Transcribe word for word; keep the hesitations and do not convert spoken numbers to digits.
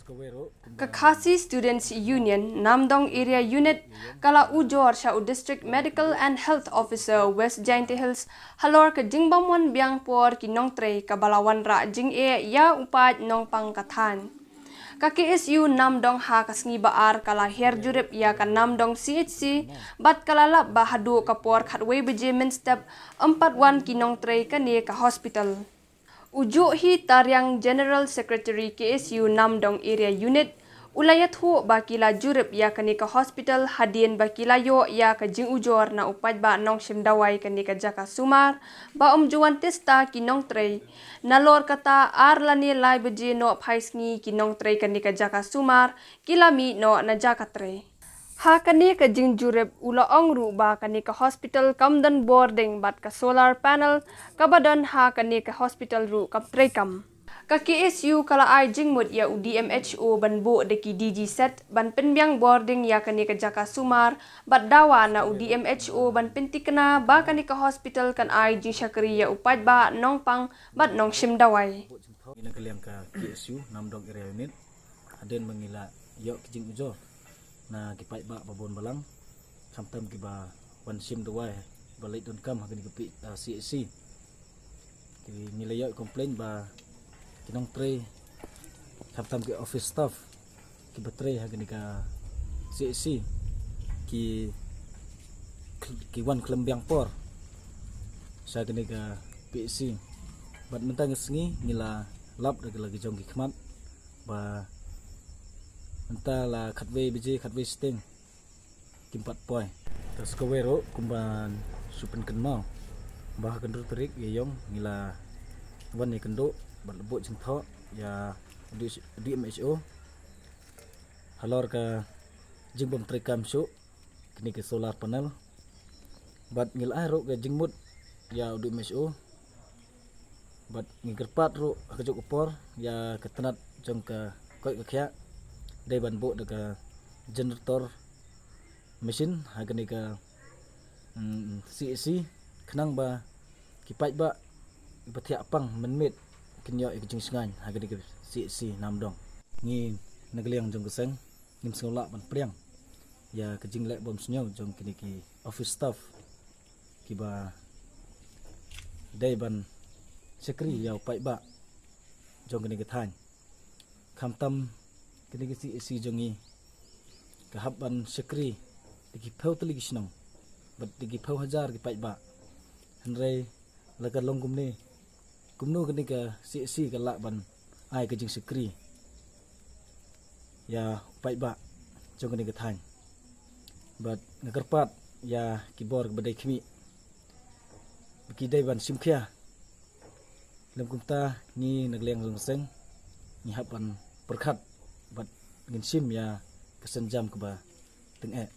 Ka Khasi Students Union Namdong Area Unit ka la ujor sha u District Medical and Health Officer West Jaintia Hills halor ka jingbym wan biang por ki nongtrei kaba la wanrah jingeh ïa u paid nongpang ka thaiñ. Ka K S U Namdong ha ka sngi ba ar ka la hiar jurip ïa ka Namdong C H C bad ka la lap ba haduh ka por khatwei baje mynstep ym pat wan ki nongtrei kane ka hospital. U Juhi Tariang, General Secretary K S U Namdong Area Unit, u la ïathuh ba ki la jurip ïa kane ka hospital hadien ba ki la ïoh ïa ka jingujor na u paidbah nongshim dawai kane ka jaka sumar ba ym ju wan tista ki nongtrei. Nalor kata, ar lane lai baje noh phai sngi ki nongtrei kane ka jaka sumar ki la mih noh na jaka trei. Ha kane ka jingjurip u la ong ruh ba kane ka hospital kam don bording bad ka solar panel kaba don ha kane ka hospital ruh kam treikam. Ka K S U ka la ai jingmut ïa u D M H O ban buh da ki D G set ban pynbiang bording ïa kane ka jaka sumar bad dawa na u D M H O ban pyntikna ba kane ka hospital kan ai jingshakri ïa u paidbah nongpang bad nongshim dawai. Ngi na ka liang ka K S U Namdong Area Unit, hadien ba ngi la ïoh ki jingujor na ki paidbah ba bun balang, khamtam kiba wan shim dawai ba leit donkam ha kane ka P-, ah, C H C. Ki, ngi la ïoh complain ba ki nongtrei, khamtam ki office staff kiba trei ha kane ka C H C ki, ki wan khlem biang por sha kane ka P H C. Bad mynta ka sngi ngi la lap da la ki jong ki khmat ba mynta la khatwei baje, khatwei shiteng kim pat poi. Te sa kawei ruh kumba shu pynkynmaw ba ha ka hynriew tarik Ïaïong ngi la wan ïakynduh bad la buh jingthoh ïa D M H O halor ka jingbym treikam shuh kine ki solar panel. Bad ngi la ai ruh ka jingmut ïa u D M H O. Bad ngi kyrpad ruh ha kajuh ka por ïa ka tnat jong ka koit ka khiah, dei ban buh da ka generator machine ha kane ka, mm, C H C, khnang ba ki paidbah kiba thiah pang mynmiet kin ïoh ïa ka jingshngaiñ ha kane ka C H C Namdong. Ngi na ka liang jong ka seng ngim sngew lah ban pdiang ïa ka jingleh bymsniew jong kine ki office staff kiba dei ban shakri ïa u paidbah jong kane ka thaiñ. Khamtam kane ka C H C jong ngi ka hap ban shakri da ki phew tylli ki shnong bad da ki phew hajar ki paidbah. Hynrei la ka long kumne, kumno kane ka C H C ka lah ban ai ka jingshakri ïa u paidbah jong kane ka thaiñ? Bad nga kyrpad ïa ki bor kiba dei khmih ba ki dei ban shim khia. Lem kumta ngi na ka liang jong ka seng ngi hap ban pyrkhat bad ngin shim ïa ka sienjam kaba tyngeh.